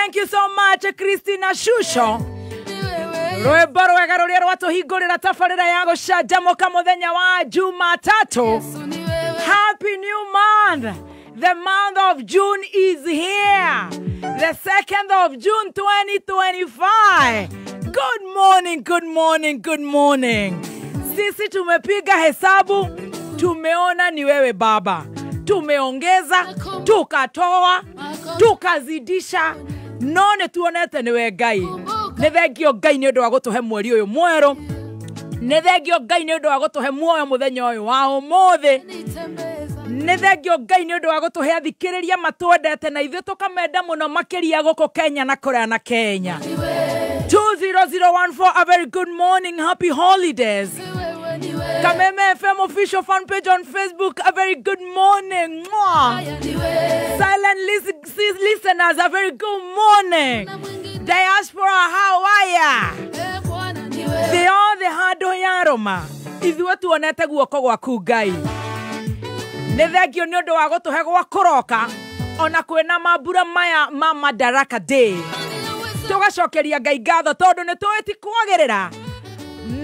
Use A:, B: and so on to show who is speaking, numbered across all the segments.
A: Thank you so much Christina Shusho. Rwĩmbo rwega rũrĩa rwatũhingũrĩra tabarĩra ya gũcanjamũka mũthenya wa Jumatatu. Happy new month. The month of June is here. The 2nd of June 2025. Good morning, good morning, good morning. Sisi tumepiga hesabu, tumeona ni wewe Baba. Tumeongeza, tukatoa, tukazidisha. No nĩ tuonete nĩ we Ngai. Nĩ thengio Ngai nĩ ũndũ wa gũtũhe mweri ũyũ mwerũ. Nĩ thengio Ngai nĩ ũndũ wa gũtũhe muoyo mũthenya ũyũ wa ũmũthĩ. Nĩ thengio Ngai nĩ ũndũ wa gũtũhe athikĩrĩria matwendete na ithuĩ tũkamenda mũno makĩria gũkũ Kenya na kũraya na Kenya. 20014, a very good morning, happy holidays. Kameme FM official fan page on Facebook, a very good morning. Mwah. Silent listeners, a very good morning. Diaspora, how are ya? They are the hado ya Roma. Ithuĩ tuonete guoko gwaku Ngai. Nĩ thengio nĩ ũndũ wa gũtũhe gwa kũroka ona kwĩna mambura maya ma Madaraka Day. Tũgacokeria Ngai ngatho tondũ nĩ tũĩ ti kwagĩrĩra.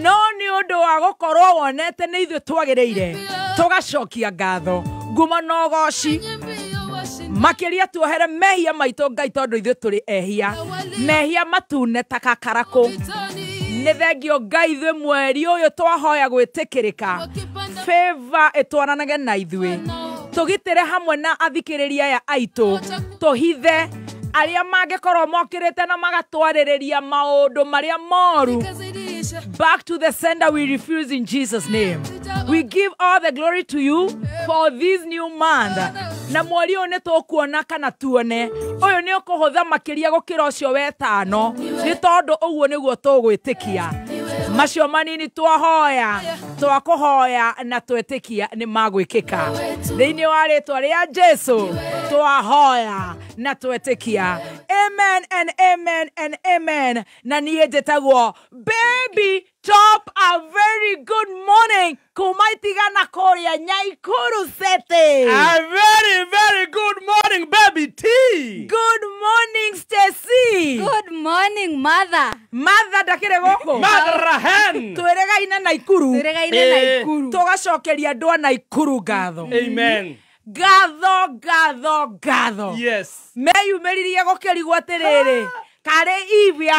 A: No nĩ ũndũ wa gũkorwo wonete nĩ ithuĩ twagĩrĩire. Tũgacokia ngatho ngumo na ũgoci makĩria tuohere mehia maitũ Ngai tondũ ithuĩ tũrĩ ehia. Mehia matune ta kakarakũ. Nĩ thengio Ngai ithuĩ mweri ũyũ twahoya gwĩtĩkĩrĩka. Favor ĩtwaranage na ithuĩ. Tũgitĩre hamwe na athikĩrĩria aya aitũ. Tũhithe arĩa mangĩkorwo mokĩrĩte na magatwarĩrĩria maũndũ marĩa moru. Back to the sender we refuse in Jesus' name. We give all the glory to you for this new month. Na mweri ũyũ nĩ tũkuona kana tuone. Ũyũ nĩ ũkũhũtha makĩria gũkĩra ũcio wetano. Nĩ tondũ ũguo nĩguo tũgwĩtĩkia. Macio manini twahoya, twakũhoya na twetĩkia nĩ magwĩkĩka. Thĩinĩ wa rĩtwa rĩa Jesu twahoya na twetĩkia. Amen and amen and amen. Na niĩ njĩtagwo Baby Top, a very good morning. Kuma itigana kũrĩa Nyaikuru City.
B: A very, very good morning, Baby T.
A: Good morning, Stacy.
C: Good morning, mother.
A: Mother ndakĩrĩ gũkũ.
B: Mother Rahen.
A: Twĩregaine Naikuru.
C: Twĩregaine Naikuru.
A: Tũgacokeria andũ a Naikuru ngatho.
B: Amen.
A: Ngatho, ngatho, ngatho.
B: Yes.
A: Meyumĩririe gũkĩrigwo atĩrĩrĩ. Karĩ eve ya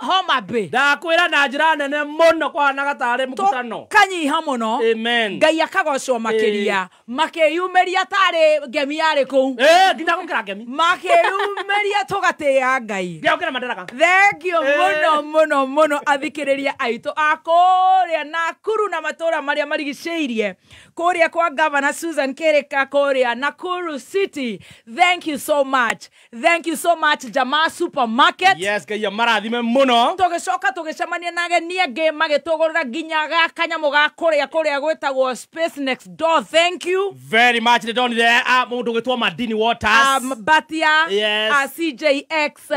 A: Homa Bay.
B: Ndakwĩra na njĩra nene mũno kwahanaga tarĩ mũkutano.
A: Tũkanyiha mũno.
B: Amen.
A: Ngai akagocwo makĩria. Makĩyumĩria tarĩ ngemi yarĩ kũu.
B: Nginya gũkĩra ngemi.
A: Makĩyumĩria tũgatĩĩa Ngai.
B: Nginya gũkĩra Madaraka.
A: Thengio mũno mũno mũno athikĩrĩria aitũ a kũrĩa Nakuru na matũũra marĩa marigicĩirie. Kũrĩa kwa Governor Susan Kĩrĩka kũrĩa Nakuru City. Thank you so much. Thank you so much Jamaa Supermarket.
B: Yes, Ngai amarathime mũno.
A: Tũgĩcoka tũgĩcemania na ageni angĩ magĩtũgũrĩra nginya ga kanyamũ ga kũrĩa kũrĩa gwĩtagwo Space Next Door. Thank you
B: very much. Nĩ ndonire mũndũ ũgwĩtwo Madini Waters.
A: Batia.
B: Yes.
A: CJX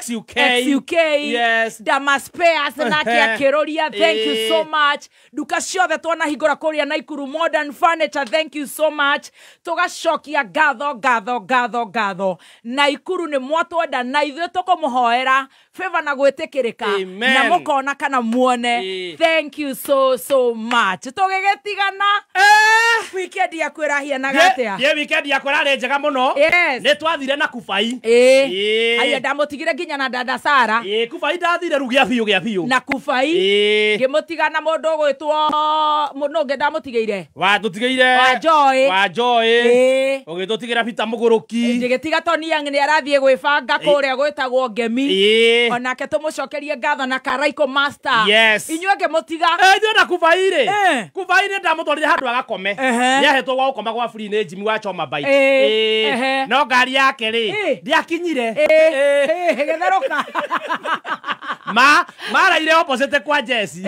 B: XUK.
A: XUK.
B: Yes.
A: Damas Pairs nake akĩrũria. Thank you so much. Nduka ciothe twanahingũra kũrĩa Naikuru Modern Furniture. Thank you so much. Tũgacokia ngatho ngatho ngatho ngatho. Naikuru nĩ mwatwenda na ithuĩ tũkũmũhoera favor na gwĩtĩkĩrĩka na mũkona kana muone. Thank you so so much. Tũgĩgĩtigana weekend yaku ĩrahianaga atĩa?
B: Ye weekend yakwa ĩrarĩ njega mũno.
A: Yes.
B: Nĩ twathire na Kubai.
A: Haya ndamũtigire nginya na dada Sara.
B: Kubai ndathire rĩu gĩa biũ gĩa biũ.
A: Na Kubai ngĩmũtiga na mũndũ ũgwĩtwo mũndũ ũngĩ ndamũtigĩire.
B: Watũtigĩire
A: Wanjoĩ.
B: Wanjoĩ. Ũgĩtũtigĩra Peter Mũgũrũki.
A: Ngĩgĩtiga Tony Young nĩ arathiĩ gwĩbanga kũrĩa gwĩtagwo Ngemi. Onake tũmũcokerie ngatho na Karaiko Master.
B: Yes.
A: Inyuĩ ngĩmũtiga.
B: Ithuĩ na Kubai rĩ. Kubai nĩ ndamũtwarire handũ agakome. Nĩahetwo gwa gũkoma gwa free nĩ Jimmy wa Choma Bite. No ngari yake rĩ ndĩakinyire.
A: Gĩtherũka.
B: Maraire opposite kwa Jesse.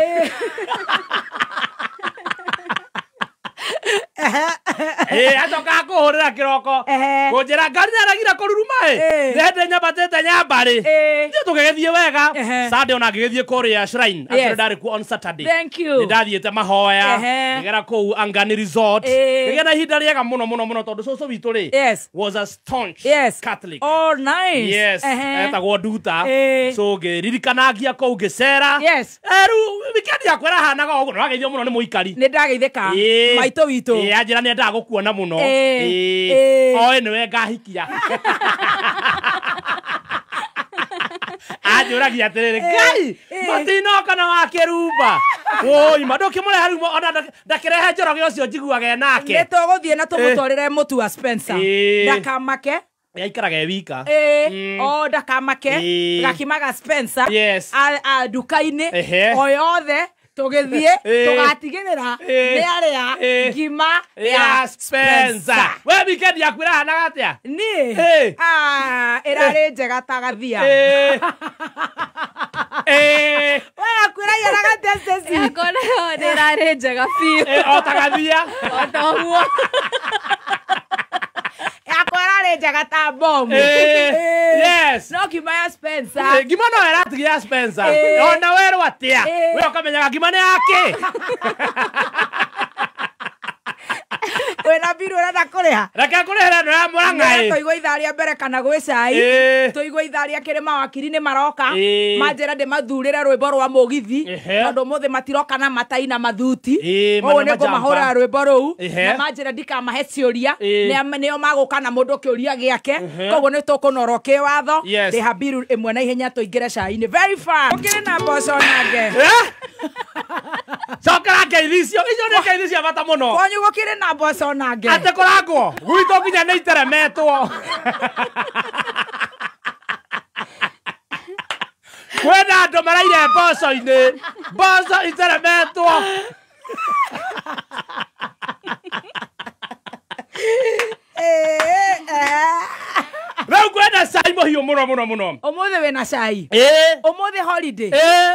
B: Acoka akũhũrĩra kĩroko kũnjĩra ngari nĩaragira kũruruma ĩ nĩhĩndĩ nyambatĩte nyambarĩ ithuĩ tũgĩgĩthiĩ wega. Sunday ona ngĩgĩthiĩ kũrĩa shrine. Actually ndarĩ kuo on Saturday.
A: Thank you.
B: Nĩndathiĩte mahoya ngĩgera kũu Angani Resort. Ngĩgĩa na ihinda rĩega mũno mũno mũno tondũ cũcũ witũ rĩ was a staunch Catholic.
A: Oh, nice.
B: Yes. Etagwo Nduta. So ngĩririkanagia kũu ngĩcera.
A: Yes.
B: Rĩu weekend yakwa ĩrahanaga ũguo nĩwageithio mũno nĩ mũikari.
A: Nĩndageithĩka. Maitũ witũ.
B: Anjĩra nĩendaga gũkuona mũno. Oĩ nĩwe ngahikia. Anjũragia atĩrĩrĩ, Ngai matinoka na wa kĩrumba. Woi, ma ndũkĩmũrehe rĩu ona ndakĩrehe Njoroge ũcio njiguaga e nake.
A: Nĩtũgũthiĩ na tũmũtwarĩre mũtu wa Spencer. Ndakamake.
B: Yaikaraga e wika.
A: O ndakamake. Gakimaga Spencer.
B: Yes.
A: Nduka-inĩ o yothe tũgĩthiĩ tũgatigĩrĩra nĩ arĩa ngima
B: ya Spencer. We weekend yaku ĩrahanaga atĩa?
A: Niĩ ĩrarĩ njega ta gathia. We yaku ĩraihanaga atĩa, Stacy?
C: Yakwa nayo nĩ ĩrarĩ njega biũ.
B: O ta gathia.
C: O ta ũguo.
A: Yakwa ĩrarĩ njega ta bomu.
B: Yes.
A: No ngima ya Spencer.
B: Ngima no ĩratigia ya Spencer. Ona werwo atĩa? We ũkamenyaga ngima nĩ yake.
A: Wĩna mbiru ũrenda kũrĩha?
B: Reke ngũrĩhĩre ĩno ya Mũrang'a ĩ.
A: Tũigua ithaa rĩa mbere kana gwĩ cai. Tũigua ithaa rĩa kĩrĩ mawakiri nĩ maroka. Manjĩra ndĩmathurĩre rwĩmbo rwa mũgithi. Tondũ ũmũthĩ matiroka na matai na mathuti. Ũguo nĩ ngũmahũrĩra rwĩmbo rũu. Na manjĩra ndikamahe ciũria. Nĩo magũka na mũndũ kĩũria gĩake. Koguo nĩ tũkũnorwo kĩwatho. Rĩha mbiru ĩmwe na ihenya tũingĩre cai-inĩ. Very fast. Ũkĩrĩ na mboco nange.
B: Cokera ngeithi icio. Icio nĩ ngeithi cia bata mũno.
A: Kwanyu gũkĩrĩ na mboco nange.
B: Atĩ kũrangwo gwitũ nginya nĩ iteremetwo. Kwĩna andũ maraire mboco-inĩ. Mboco iteremetwo. Rĩu kwĩna cai mũhiũ mũno mũno mũno.
A: Ũmũthĩ wĩna cai. Ũmũthĩ holiday.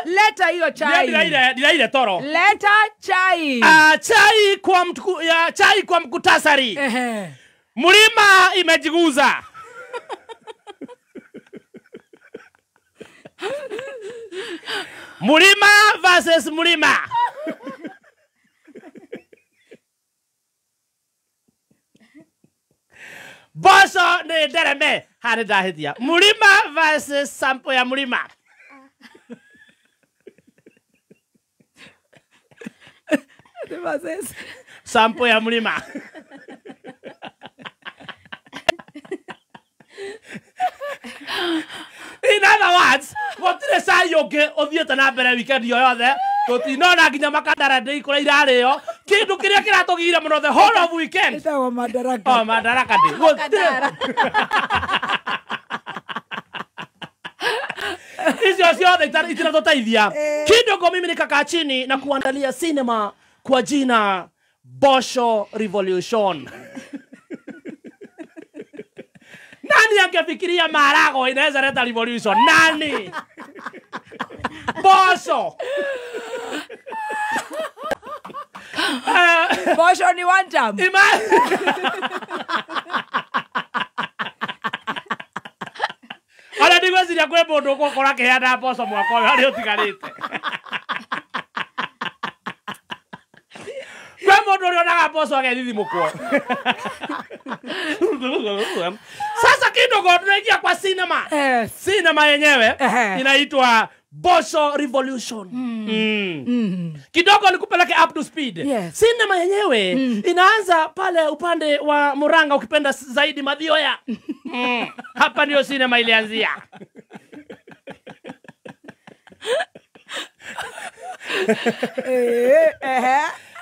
A: Leta hiyo chai.
B: Ndiraire toro.
A: Leta chai.
B: Chai kwa chai kwa mkutasari. Mlima imejiguza. Mlima versus mlima. Mboco nĩ ndereme. Haha nĩ ndahĩtia. Mlima versus sample ya mlima. Sample ya mlima. In other words, gũtirĩ cai ũngĩ ũthiĩte na mbere weekend yo yothe. Tũtinona nginya Makandara Day kũrĩa irarĩo. Kĩndũ kĩrĩa kĩratũgire mũno the whole of weekend.
A: Ĩtagwo Madaraka.
B: Oh, Madaraka Day. Gũtirĩ. Icio ciothe itiratũteithia. Kidogo mimi nikakaa chini na kuandalia cinema kwa jina Bosho Revolution. Nani angefikiria marago inaweza leta revolution? Nani? Bosho.
A: Bosho ni one time.
B: Ona ndigweciria kwĩ mũndũ ũgũkora akĩheana mboco mwaka ũyũ harĩa ũtigarĩte. Kwĩ mũndũ ũrĩa onaga mboco agethithimũkwo. Sasa kidogo tunaingia kwa cinema. Cinema yenyewe inaitwa Bosho Revolution. Kidogo nikupeleke up to speed. Cinema yenyewe inaanza pale upande wa Murang'a, ukipenda zaidi Mathioya. Hapa ndio cinema ilianzia.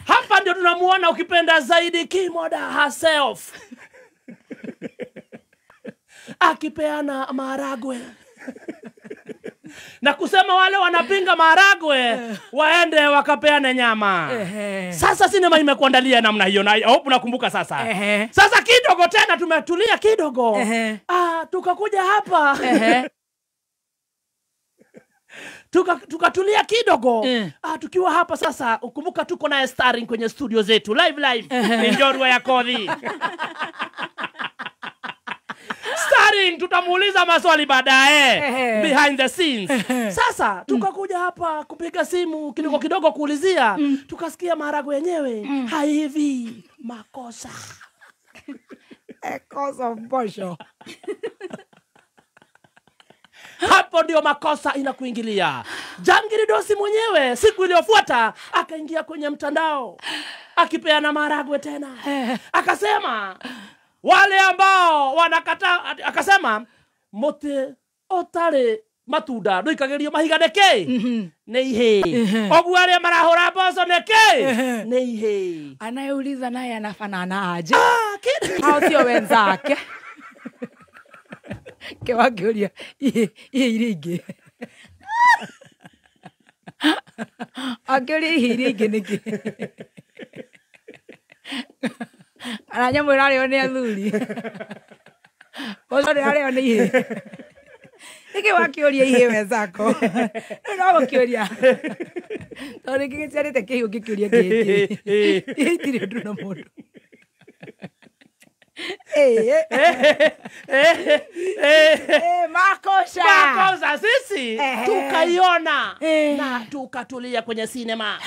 B: Hapa ndio tunamuona ukipenda zaidi Kimoda herself akipeana maharagwe. Na kusema wale wanapinga maharagwe waende wakapeane nyama. Sasa sinema imekuandalia namna hiyo na hope unakumbuka sasa. Sasa kidogo tena tumetulia kidogo. Tukakuja hapa. Tukatulia kidogo. Tukiwa hapa sasa, ukumbuka tuko na starring kwenye studio zetu live live. Njorua ya Kodhi. Starring tutamuuliza maswali baadaye behind the scenes. Sasa tukakuja hapa kupiga simu kidogo kidogo kuulizia, tukasikia maharagwe yenyewe haivi makosa.
A: Kosa mbosho.
B: Hapo ndio makosa inakuingilia. Jangiri Dosi mwenyewe siku iliyofuata akaingia kwenye mtandao akipeana maharagwe tena. Akasema wale ambao wanakata, akasema mote otare matunda ndoikagerio mahiga neke ne ihe ogu aria marahura mboco neke ne ihe.
A: Anayeuliza naye anafanana aje? Hao sio wenzake. Kewakiuria ihe iria ingĩ. Akĩũria ihe iria ingĩ nĩkĩ? Ana nyamũ ĩrarĩo nĩ athuri. Mboco ndĩrarĩo nĩ ihĩĩ. Nĩkĩ wakĩũria ihĩĩ wenzako? Rĩu no gũkĩũria. Tondũ nĩkĩ gĩciarĩte kĩhĩĩ ũngĩkĩũria kĩhĩĩ kĩ? Ihĩĩ itirĩ ũndũ na mũndũ. Makosa.
B: Makosa sisi tukaiona na tukatulia kwenye sinema.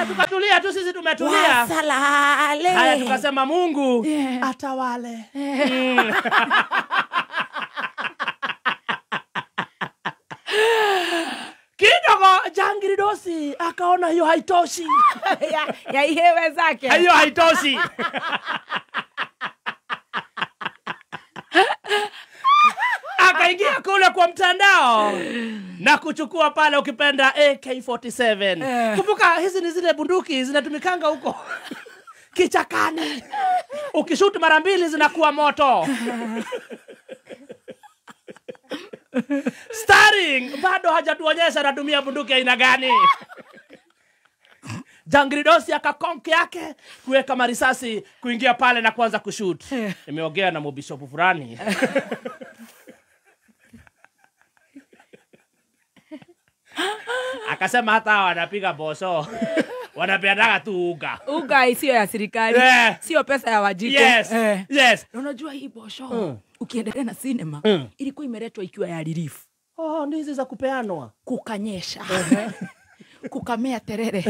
B: Tukatulia tu sisi tumetulia.
A: Wasalale.
B: Haya tukasema Mungu atawale. Kidogo Jangiri Dosi akaona hiyo haitoshi.
A: Ya ihe wenzake.
B: Hiyo haitoshi. Akaingia kule kwa mtandao na kuchukua pale ukipenda AK-47. Kumbuka hizi ni zile bunduki zinatumikanga huko kichakani. Ukishoot mara mbili zinakuwa moto. Starring bado hajatuonyesha anatumia bunduki aina gani. Jangiri Dosi akakonke yake kuweka marisasi kuingia pale na kuanza kushoot. Nimeongea na mobishopu fulani. Akasema hata wanapiga boso wanapeanaga tu uga.
A: Uga sio ya serikali, sio pesa ya Wajiko.
B: Yes. Yes.
A: Unajua hii bosho ukiendelea na sinema ilikuwa imeletwa ikiwa ya relief.
B: Oh, ndizi za kupeanwa.
A: Kukanyesha. Kukamea terere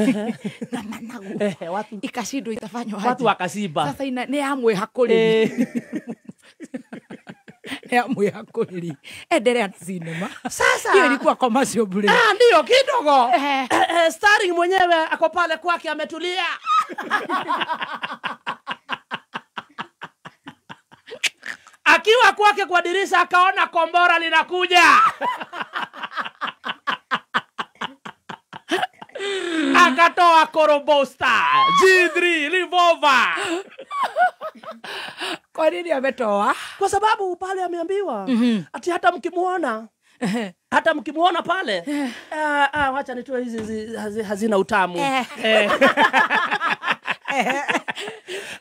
A: na managu.
B: Watu
A: ikashindwa itafanywa aje.
B: Watu wakashiba.
A: Sasa ina ne amwe hakoreri. Ne amwe hakoreri. Endelea na sinema.
B: Sasa
A: hiyo ilikuwa commercial break.
B: Ndio kidogo. Starring mwenyewe ako pale kwake ametulia. Akiwa kwake kwa dirisha akaona kombora linakuja. Akatoa korobosta G3 revolver.
A: Kwa nini ametoa?
B: Kwa sababu pale ameambiwa ati hata mkimuona hata mkimuona pale wacha nitoe hizi hazina utamu.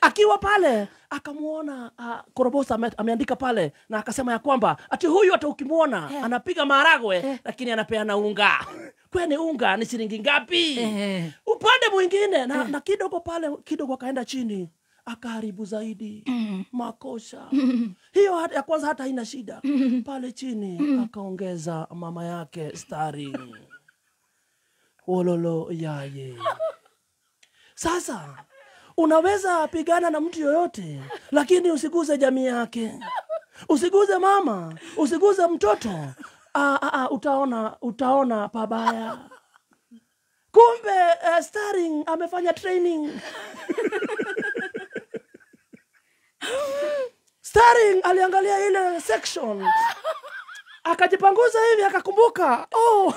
B: Akiwa pale akamuona Korobosa ameandika pale na akasema ya kwamba ati huyu hata ukimuona anapiga maharagwe lakini anapeana unga. Kwani unga ni shilingi ngapi? Upande mwingine na kidogo pale kidogo akaenda chini akaharibu zaidi. Makosa. Hiyo ya kwanza hata haina shida. Pale chini akaongeza mama yake starring. Wololo yaye. Sasa unaweza pigana na mtu yoyote lakini usiguze jamii yake. Usiguze mama, usiguze mtoto. Utaona pabaya. Kumbe starring amefanya training. Starring aliangalia ile section. Akajipanguza hivi akakumbuka, oh,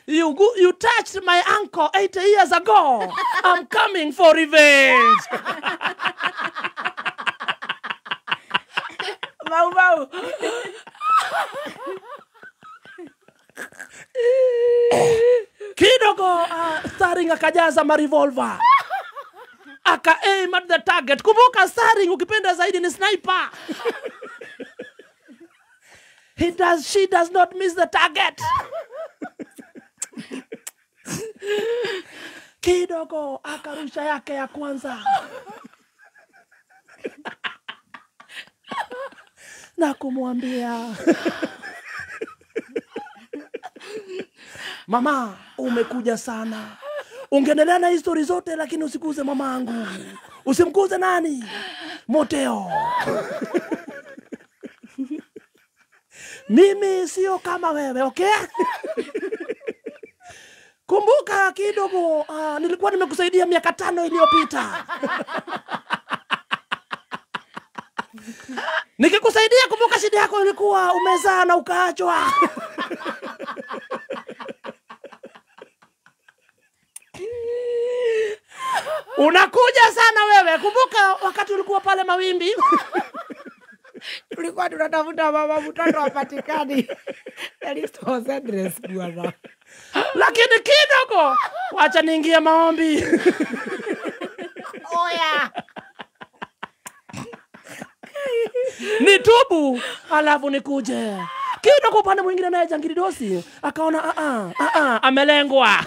B: you touched my uncle 8 years ago. I'm coming for revenge.
A: Mau mau.
B: Kidogo starring akajaza ma revolver. Aka aim at the target. Kumbuka starring ukipenda zaidi ni sniper. She does not miss the target. Kidogo akarusha yake ya kwanza. Na kumwambia mama, umekuja sana. Ungeendelea na history zote lakini usikuze mamangu. Usimkuze nani? Moteo. Mimi sio kama wewe, okay? Kumbuka kidogo, nilikuwa nimekusaidia miaka 5 iliyopita. Nikikusaidia, kumbuka shida yako ilikuwa umezaa na ukaachwa. Unakuja sana wewe. Kumbuka wakati ulikuwa pale Mawimbi.
D: Tulikuwa tunatafuta mama mtoto hapatikani. The list was endless bwana.
B: Lakini kidogo wacha niingie maombi.
D: Oya.
B: Nitubu alafu nikuje. Kidogo upande mwingine naye Jangiri Dosi akaona amelengwa.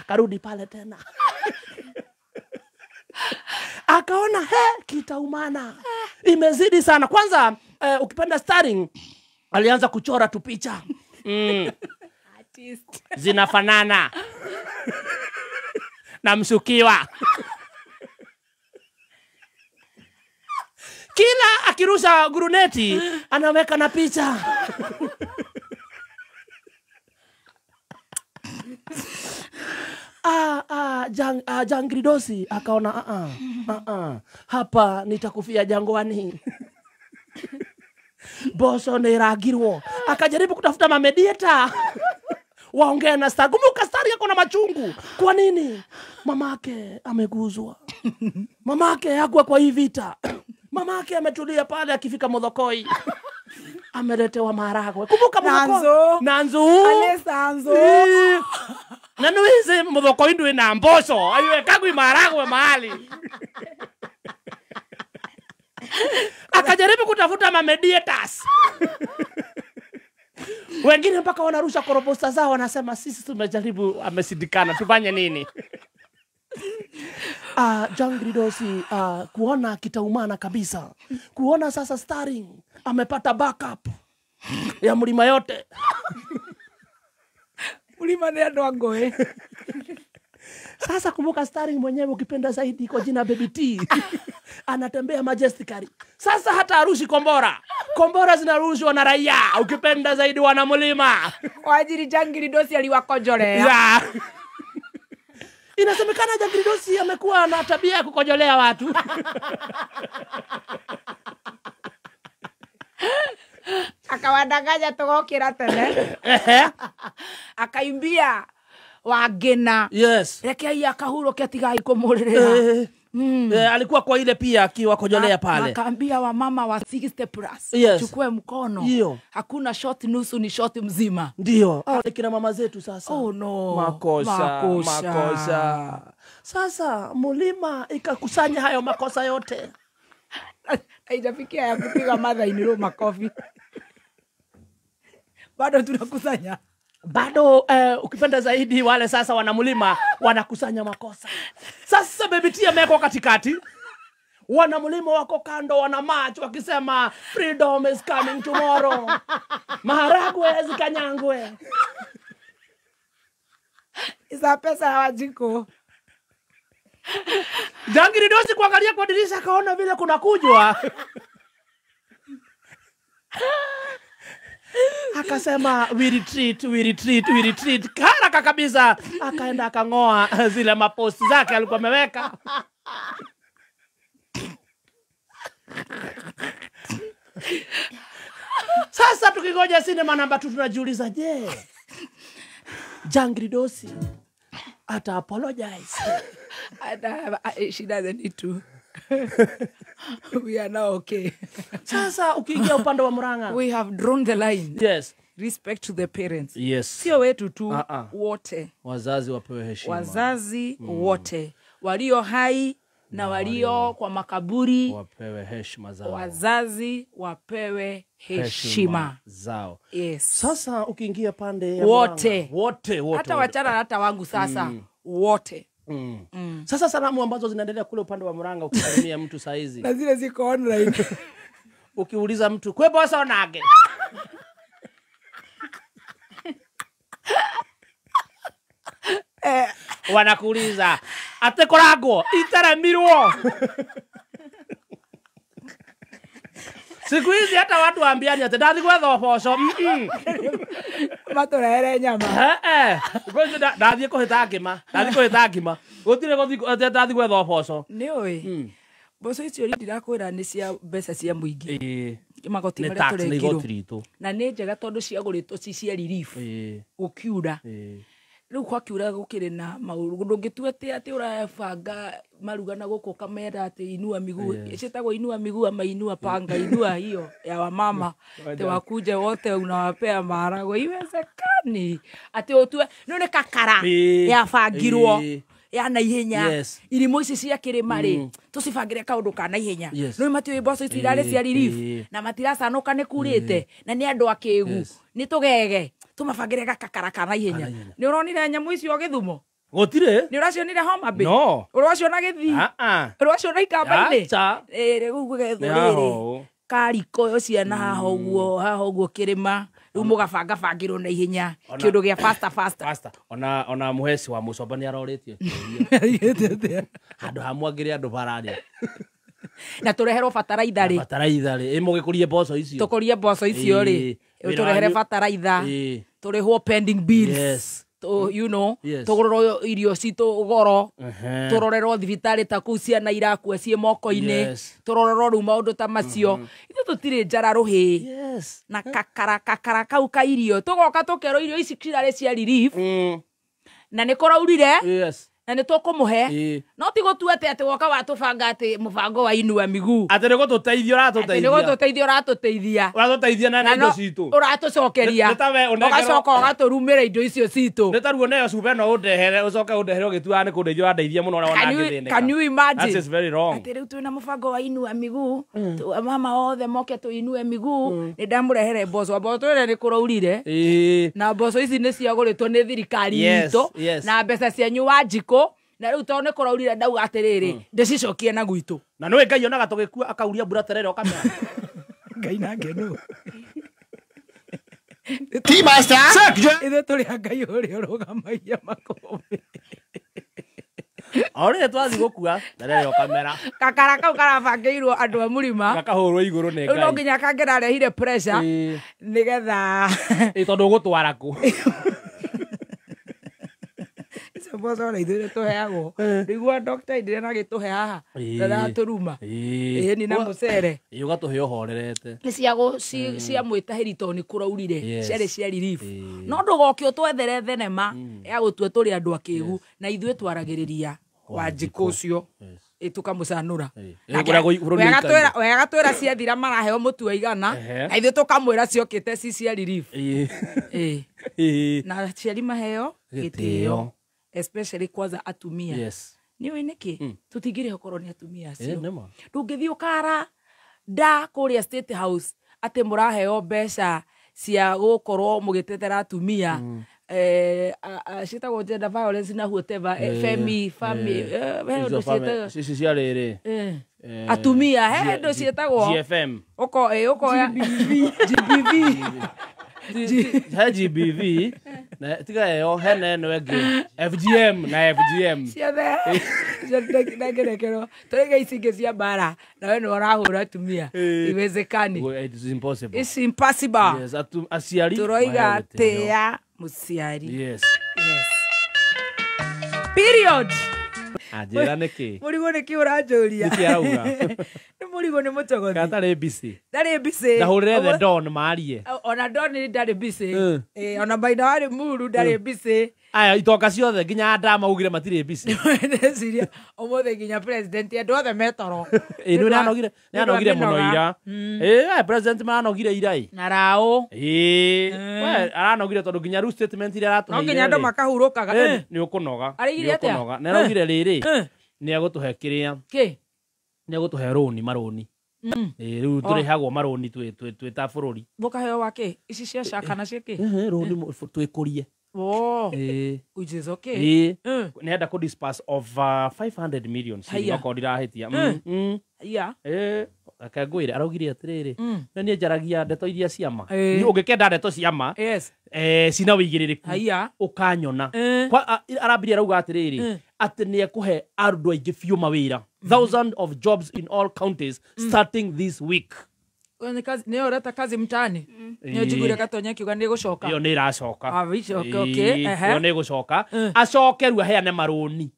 B: Akarudi pale tena. Akaona he, kitaumana. Imezidi sana. Kwanza ukipenda starring alianza kuchora tu picha.
C: Artist.
B: Zinafanana. Na mshukiwa. Kila akirusha guruneti anaweka na picha. Jangiri Dosi akaona hapa nitakufia jangwani. Boso niragirwo. Akajaribu kutafuta mamedieta waongee na star. Kumbuka star yako na machungu. Kwa nini? Mamake ameguzwa. Mamake hakuwa kwa hii vita. Mamake ametulia pale akifika Muthokoi. Ameletewa maharagwe. Kumbuka Muthokoi. Nanzu.
D: Ale sanzo.
B: Na nuize Muthokoi ndwe na mboco. Aiwekagwi maharagwe mahali. Akajaribu kutafuta mamediators. Wengine mpaka wanarusha koroposta zao wanasema sisi tumejaribu, amesindikana, tufanye nini? Jangiri Dosi kuona kitaumana kabisa. Kuona sasa starring amepata backup ya mlima yote.
D: Mlima ni andu angoe.
B: Sasa kumbuka starring mwenyewe ukipenda zaidi kwa jina Baby T. Anatembea majestically. Sasa hata harushi kombora. Kombora zinarushwa na raia. Ukipenda zaidi wana mlima.
D: Kwa ajili Jangiri Dosi aliwakojolea.
B: Yeah. Inasemekana Jangiri Dosi amekuwa na tabia ya kukojolea watu.
D: Akawadanganya tugokira tene. Akaimbia wagena.
B: Yes.
A: Reke akahuroke tigai kumuririra.
B: Alikuwa kwa ile pia akiwakojolea pale.
A: Akaambia wamama wa 60 plus.
B: Yes.
A: Chukue mkono.
B: Iyo.
A: Hakuna shoti nusu, ni shoti mzima.
B: Ndio. Kina mama zetu sasa.
A: Oh no.
B: Makosa, makosa. Sasa mlima ikakusanya hayo makosa yote.
D: Haijafikia ya kupiga mother in law makofi. Bado tunakusanya.
B: Bado ukipenda zaidi wale sasa wanamlima wanakusanya makosa. Sasa Baby T amewekwa katikati. Wanamlima wako kando wana march wakisema freedom is coming tomorrow. Maharagwe zikanyangwe.
D: Isa pesa hawajiko.
B: Jangiri Dosi kuangalia kwa dirisha akaona vile kuna kujwa. Akasema we retreat, we retreat, we retreat. Haraka kabisa. Akaenda akangoa zile maposti zake alikuwa ameweka. Sasa tukingoja sinema namba 2 tunajiuliza, je, Jangiri Dosi ata apologize?
D: She doesn't need to. We are now okay.
B: Sasa ukiingia upande wa Murang'a,
A: we have drawn the line.
B: Yes.
A: Respect to the parents.
B: Yes.
A: Sio wetu tu, wote.
B: Wazazi wapewe heshima.
A: Wazazi wote walio hai na walio kwa makaburi
B: wapewe heshima zao.
A: Wazazi wapewe heshima
B: zao.
A: Yes.
B: Sasa ukiingia pande ya
A: wote
B: wote
A: hata wachana hata wangu sasa wote.
B: Sasa salamu ambazo zinaendelea kule upande wa Murang'a, ukisalimia mtu saa hizi
D: na zile ziko online
B: ukiuliza mtu kwe bosa onage wanakuuliza ate koragwo iteremirwo. Siku hizi hata watu waambiani ate ndathi gwetha uboco.
D: Maturehere nyama.
B: Ndathi kuhita ngima, ndathi kuhita ngima. Gutire guthi ate ndathi gwetha uboco.
A: Nĩ ũĩ mboco icio ndirakwĩra nĩ cia mbeca cia mũingĩ. Magoti
B: Nĩ
A: marĩa
B: tax, nĩ igoti
A: tũrekirwo.
B: ritũ.
A: Na nĩ njega tondũ ciagũrĩtwo ci cia relief. Gũkiura. Rĩu gwakiura gũkĩrĩ na maũndũ ndũngĩtua atĩ atĩ ũrabanga maruga na gũkũ ũkamera atĩ inua miguu ciĩtagwo inua miguu ama inua panga inua hiyo ya wamama atĩ wakuje wote unawapea maharagwe iwezekani atĩ ũtue no nĩ kakara yabangirwo ya naihenya irimo ici cia kĩrĩma rĩ tũcibangĩre kaũndũ ka naihenya no matiũĩ mboco ici irarĩ cia relief na matiracanũka nĩ kurĩte na nĩ andũ akĩgu nĩ tũgege tumabangire gakakara ka naihenya. Nĩ ũronire nyamũ icio Gĩthumo?
B: Gũtirĩ.
A: Nĩ ũracionire Homa Bay?
B: No.
A: Ũraciona Gĩthii? Ũraciona Ikamba-inĩ? Rĩu gũgethwo rĩrĩ kariko ciana haha ũguo haha ũguo kĩrĩma rĩu mũgabangabangĩrwo na ihenya kĩũndũ gĩa faster faster.
B: Ona mũheci wa Mũcomba nĩ arorĩtie kĩũria handũ ha mwangĩre andũ bararĩa
A: na tũreherwo bataraitha rĩ.
B: Bataraitha rĩ mũgĩkũrie mboco icio.
A: Tũkũrie mboco icio rĩ tũrehere bataraitha tũrĩhwo pending bills.
B: Yes.
A: You know, tũgũrĩrwo irio citũ goro, tũrorerwo thibitarĩ ta kũu ciana irakua ciĩ moko-inĩ, tũrorerwo rĩu maũndũ ta macio. Ithuĩ tũtirĩ njara rũhĩ. Na kakara kakara kau ka irio tũgoka tũkerwo irio ici cirarĩ cia relief na nĩ kũraurire na nĩ tũkũmũhe no ti gũtua atĩ atĩ woka watũbanga atĩ mũbango wa inua miguu
B: atĩ nĩ gũtũteithia ũratũteithia,
A: atĩ nĩ gũtũteithia ũratũteithia,
B: ũratũteithia na indo citũ
A: ũratũcokeria ũgacoka ũgatũrumĩra indo icio citũ.
B: Nĩ taruo neyo cuba ĩno ũndehere ũcoke ũndehere ũgĩtuaga nĩ kũndeithia ũrandeithia mũno ũrĩa wona ngĩthĩnĩka.
A: Can you imagine?
B: That is very wrong.
A: Atĩ rĩu twĩna mũbango wa inua miguu mama othe moke tũinue miguu nĩ ndamũrehere mboco mboco ĩrĩa nĩ kũraurire na mboco ici nĩ ciagũrĩtwo nĩ thirikari itũ na mbeca cianyu Wanjikũ na rĩu tondũ nĩ kũraurire ndauga atĩrĩrĩ ndĩcicokie na gwitũ.
B: Na nĩwe Ngai onaga tũgĩkua akauria mbura terere ũkamera.
D: Ngai nake nũ ithuĩ tũrĩ a Ngai ũrĩa ũrũgamagia makũmbĩ.
B: O rĩrĩ twathiĩ gũkua terere ũkamera.
A: Kakara kau karabangĩirwo andũ a mũrima
B: gakahũrwo igũrũ nĩ Ngai.
A: Rĩu no nginya kangĩrarehire pressure nĩgetha
B: tondũ ũgũtwara kũ.
D: Mboco na ithuĩ tũheagwo nĩguo doctor indire na gĩtũhe haha ndaratũruma ĩni na mũcere
B: ũgatũhe ũhorerete
A: nĩ cia mwĩtahĩri tondũ nĩ kũraurire ciarĩ cia relief no ndũgoke ũtwethere thenema ya gũtua tũrĩ andũ akĩgu na ithuĩ twaragĩrĩria Wanjikũ ũcio tũkamũcanũra wega twĩra ciathira maraheo mũtu wa igana na ithuĩ tũkamwĩra ciokĩte ci cia relief na aciari maheo gĩtĩo especially kwanza atumia.
B: Yes.
A: Nĩ nĩkĩ tũtingĩrĩho korwo nĩ atumia acio ndũngĩthiĩ ũkara nda kũrĩa State House atĩ mũraheo mbeca cia gũkorwo mũgĩtetera atumia ciĩtagwo gender violence na whatever femi fami he ũndũ ciĩtagwo
B: ici cia rĩrĩ
A: atumia he ũndũ ciĩtagwo
B: GFM
A: ũkoya GBV
B: he GBV na tiga ĩyo hena ĩno ĩngĩ FGM na FGM
D: ciothe ndangerekerwo tũrĩga ici ingĩ cia mbara na we nĩ ũrahũra atumia iwezekani.
B: It is impossible.
A: It's impossible.
B: Yes, aciari
A: tũroiga tĩa mũciari.
B: Yes.
A: Yes. Period.
B: Anjĩra nĩkĩ
D: mũrigo nĩkĩ ũranjũria
B: nĩkĩ arauga
D: nĩ mũrigo nĩ mũtogothi
B: kana ndarĩ busy
A: ndarĩ busy
B: ndahũrĩre the Don marie
A: ona Don ndarĩ busy ona Maina warĩ muru ndarĩ busy
B: aya itonga ciothe nginya andama ugire matirĩ busy
D: ndeciria ũmũthĩ nginya president andũ othe metoro
B: ĩ nĩ nĩ anogire mũno ira ĩ president maranogire ira ĩ
A: na rao
B: ĩ we aranogire tondũ nginya rĩu statement iria aratũheire
D: no nginya andũ makahurũkaga
B: nĩ ũkũnoga
A: nĩ
B: ũkũnoga nĩ araugire rĩrĩ Nĩ egũtũhe kĩrĩa
A: Kĩ?
B: Nĩ egũtũhe rũni marũni. Rĩu tũrĩhagwo marũni twĩ ta bũrũri.
A: Mũkaheo wa kĩ? Ici cia SHA kana cia kĩ?
B: Rũni twĩkũrie.
A: Oh. Which is okay.
B: Nĩ enda kũ disperse over 500 million ciringi okorwo ndirahĩtia.
A: Haiya.
B: Reke ngwĩre araugire atĩrĩrĩ na niĩ njaragia ndeto iria cia ma. Niĩ ũngĩkenda ndeto cia ma cina wĩigĩrĩrĩku ũkanyona. Arambirie arauga atĩrĩrĩ atĩ nĩ ekũhe andũ aingĩ biũ mawĩra. Thousands of jobs in all counties starting this week.
A: Nĩ ũreta kazi mtaani. Nĩ njiguire Gatonya akiuga nĩ ĩgũcoka.
B: Ĩyo nĩ ĩracoka.
A: Ĩyo
B: nĩ ĩgũcoka. Acoke rĩu aheane marũni.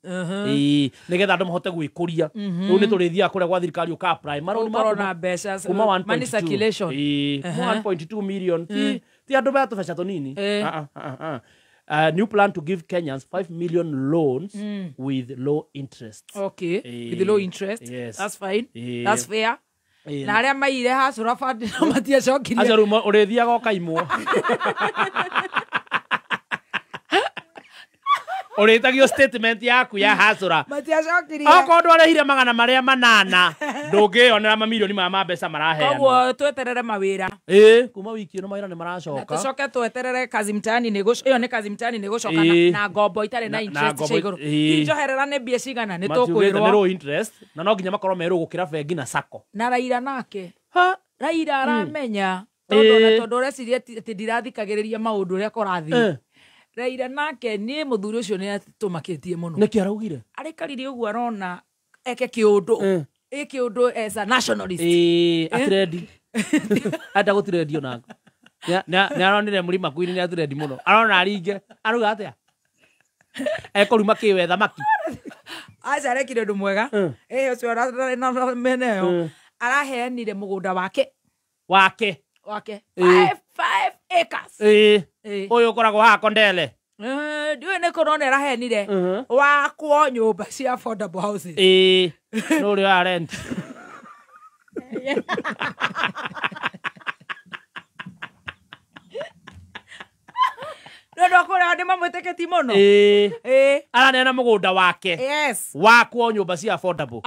B: Nĩgetha andũ mahote gwĩkũria. Rĩu nĩ tũrĩthiaga kũrĩa gwa thirikari ũka apply marũni
A: ma na mbeca kuma money circulation.
B: 1.2 million. Ti andũ mea tũbeca tũnini. New plan to give Kenyans 5 million loans with low interest.
A: Okay, with low interest.
B: Yes.
A: That's fine. That's fair. Na arĩa maire hacũra bandi no matiacokirie.
B: Acio rĩu ũrĩthiaga ũkaimwo. Ũrĩtagio statement yaku ya hacũra.
D: Matiacokirie.
B: Okorwo ndwarĩhire 800 ndũngĩyonera mamirioni ma mbeca maraheanwo.
A: Koguo tweterere mawĩra.
B: Kuma wiki ĩno mawĩra nĩ maracoka.
A: Tũcoke tweterere kazi mtaani nĩ ĩyo nĩ kazi mtaani nĩ gũcoka na ngombo itarĩ na interest cia igũrũ. Njoherera nĩ mbia cigana nĩ tũkwĩrwo.
B: Nĩ low interest na no nginya makorwo merũ gũkĩra bengi na sacco.
A: Na Raila nake. Raila aramenya tondũ ũreciria atĩ ndirathikagĩrĩria maũndũ ũrĩa kũrathiĩ. Raila nake niĩ mũthuri ũcio nĩ atũmakĩtie mũno.
B: Nĩkĩ araugire?
A: Arĩkarire ũguo arona eke kĩũndũ. Eke ũndũ as a nationalist.
B: Atrendi. Enda gũtirendio nako. Nĩ aronire mũrima Queen nĩ atirendi mũno. Arona aringe. Arauga atĩa? Ekũruma kĩwe thamaki.
A: Aca arekire ũndũ mwega. Ũcio ararĩ na mena ĩyo. Araheanire mũgũnda wake.
B: Wake.
A: Wake. 5 acres.
B: Ũyũ ũkoragwo haha Kondele.
A: Ndiũĩ nĩ kũ no nĩ araheanire wakwo nyũmba cia affordable houses.
B: No ũrĩa wa rent.
A: No ndakũrĩa nĩ mamwĩtĩkĩtie mũno.
B: Araneana mũgũnda wake.
A: Yes.
B: Wakwo nyũmba cia affordable.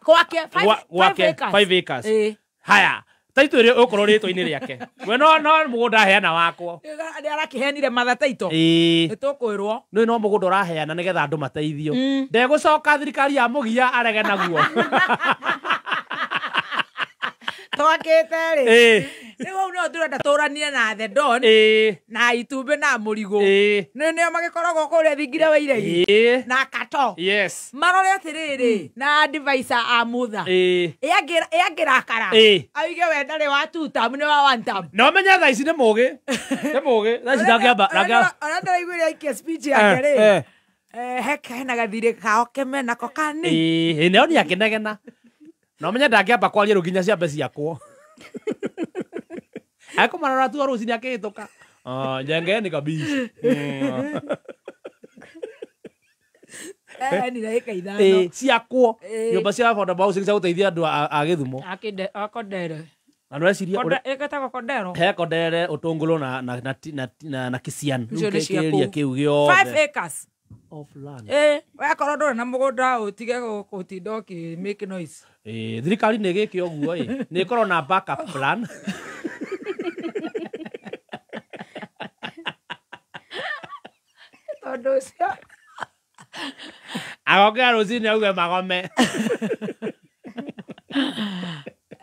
A: Gwake 5 acres.
B: 5 acres. Haya. Taito ĩrĩa ũkorwo rĩtwa-inĩ rĩake. We no mũgũnda aheana wakwo.
A: Nĩ arakĩheanire matha taito. Nĩ tũkwĩrwo.
B: Nĩ no mũgũnda ũraheana nĩgetha andũ mateithio. Ndegũcoka thirikari ya mũgia arege naguo.
A: Twakĩte rĩ. Rĩu hau nĩho tũrenda tũranie na The Don. Na itumbĩ na mũrigũ. Nĩo magĩkoragwo kũrĩa thingira wa iregi. Na Kato.
B: Yes.
A: Marore atĩrĩrĩ na advisor a Mutha. Ĩangĩrakara. Auge we ndarĩ wa two term nĩ wa one term.
B: No menye thaa ici nĩ mũgĩ. Nĩ mũgĩ. Thaa ici ndangĩamba.
D: Ona ndĩraiguire aikia speech yake rĩ. Hena gathirĩ kao keme nako kani.
B: Nĩo nĩ akĩnegena. No menye ndangĩamba kwaria rĩu nginya ciambe ciakwo. Akũmarora tu rũcinĩ akĩhĩtũka. Njengeni kabisa.
A: Ni ĩka ithano.
B: Ciakwo. Nyũmba cia affordable housing cia gũteithia andũ a Gĩthumo.
A: A Kondere.
B: Na nĩreciria
A: ĩgetagwo Kondero.
B: He Kondere, Ũtũngũrũ na Kisian. Rĩu kĩu gĩothe.
A: 5 acres
B: of land.
A: Wakorwo ndũrĩ na mũgũnda ũtige gũtinda ũkĩ make noise.
B: Thirikari nĩ ĩgĩke ũguo nĩ ĩkorwo na backup plan.
A: Tondũ ũcio
B: agokĩra rũcinĩ auge magome.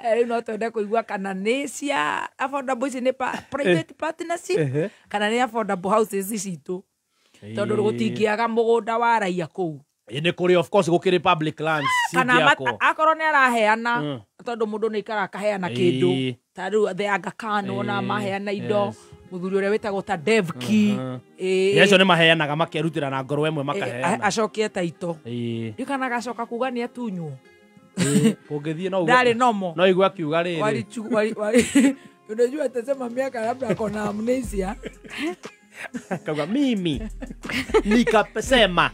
A: Rĩu no twende kũigua kana nĩ cia affordable ici nĩ private partnership kana nĩ affordable houses citũ. Tondũ gũtingĩaga mũgũnda wa raia kũu.
B: Nĩ kũrĩ of course gũkĩrĩ public lands
A: kana akorwo nĩ araheana tondũ mũndũ nĩ aikaraga akaheana kĩndũ ta rĩu the Aga Khan ona maheana indo mũthuri ũrĩa wĩtagwo ta Devki.
B: Acio nĩ maheanaga makerutĩra na ngoro ĩmwe makaheana.
A: Acokie taito. Ndikana agacoka kuga nĩ atunywo.
B: Kũngĩthiĩ no
A: ndarĩ nomo.
B: No igua akiuga rĩrĩ.
D: Unajua atasema miaka labda ako na amnesia.
B: Kauga mimi nikasema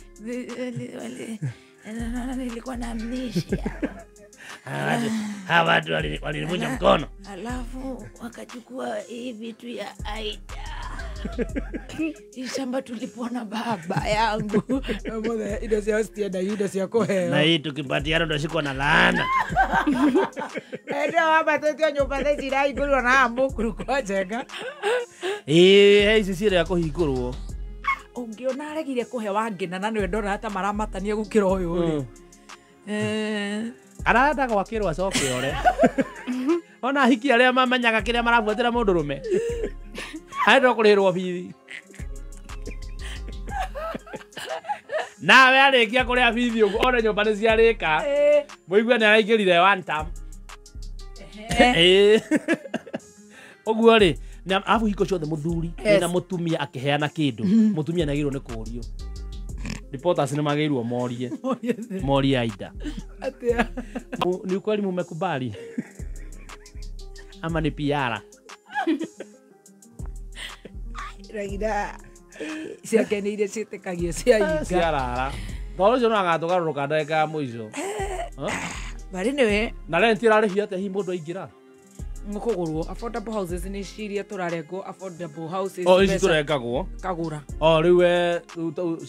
A: nilikuwa na amnesia.
B: Hawa watu walinivunja mkono.
A: Alafu wakachukua hii vitu ya Aida.
D: Hii shamba tulipona baba yangu. Mothe indo ciao citienda indo cia kũheo.
B: Na hii tukipatiana ndashikwa na laana.
D: Ende wambatĩtio nyũmba thaa ici irahingũrwo na mũkuru kwa Njenga.
B: Ĩĩ he ici ciĩrĩa kũhingũrwo.
A: Ũngĩona aregire kũhe Wangĩna na nĩwe ndona ta maramatania gũkĩra ũyũ rĩ.
B: Arenda gwakĩrwo acoke ore. Ona hiki arĩa mamenyaga kĩrĩa marabuatĩra mũndũrũme. Arenda kũrĩhĩrwo bithi. Nawe arĩkia kũrĩa bithi ũguo one nyũmba nĩ ciarĩka. Mũigue nĩ araingĩrire one term. Ũguo rĩ, arabu hingo ciothe mũthuri na mũtumia akĩheana kĩndũ, mũtumia nĩ agĩrĩirwo nĩ kũũrio. Reporters nĩ magĩrĩirwo morie. Morie Aida.
D: Atia.
B: Ni ukweli mumekubali? Ama ni PR?
D: Raila ciake nĩ iria ciĩtĩkagio cia inga.
B: Ciarara. Tondũ ũcio no agatũgarũrũka ndagĩka ya mũico.
A: But anyway,
B: Na rent ĩrarĩhio atĩa hihi mũndũ aingĩra?
A: Ngũkũgũrwo affordable houses nĩ ciria tũrarengwo affordable houses.
B: O ici tũrengagwo.
A: Kagũra.
B: O rĩu we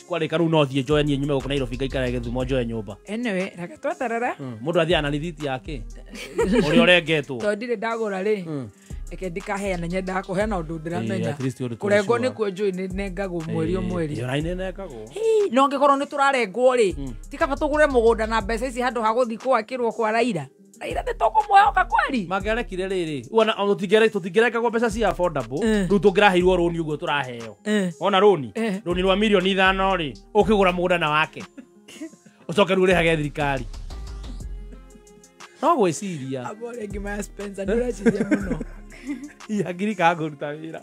B: kwarĩka rĩu no thiĩ njoe niĩ nyume gũkũ Nairobi ngaikare Gĩthumo njoe nyũmba.
D: Anyway, reke tweterere.
B: Mũndũ athiaga na rithiti yake. Ũrĩa ũrengetwo.
D: Tondũ ndirĩ ndagũra rĩ. Reke ndikaheana nyendaga kũheana ũndũ ndĩramenya.
B: Kũrengwo
D: nĩkuo njũĩ nĩ nengagwo mweri o mweri.
B: Ĩyo nĩ nengagwo.
A: No angĩkorwo nĩ tũrarengwo rĩ, ti kaba tũgũre mũgũnda na mbeca ici handũ ha gũthiĩ gwakĩrwo kwa Raila. Raila nĩ tũkũmwĩhoka kweri?
B: Mangĩarekire rĩrĩ, wona tũtingĩrengagwo mbeca cia affordable, rĩu tũngĩraheirwo rũni ũguo tũraheo. Wona rũni? Rũni rwa mirioni 5 rĩ, ũkĩgũra mũgũnda na wake. Ũcoke rĩu ũrĩhage thirikari. No gwĩciria.
D: Abo rĩngĩ maya Spencer nĩ ũreciria mũno.
B: Hakiri kangũruta wĩra.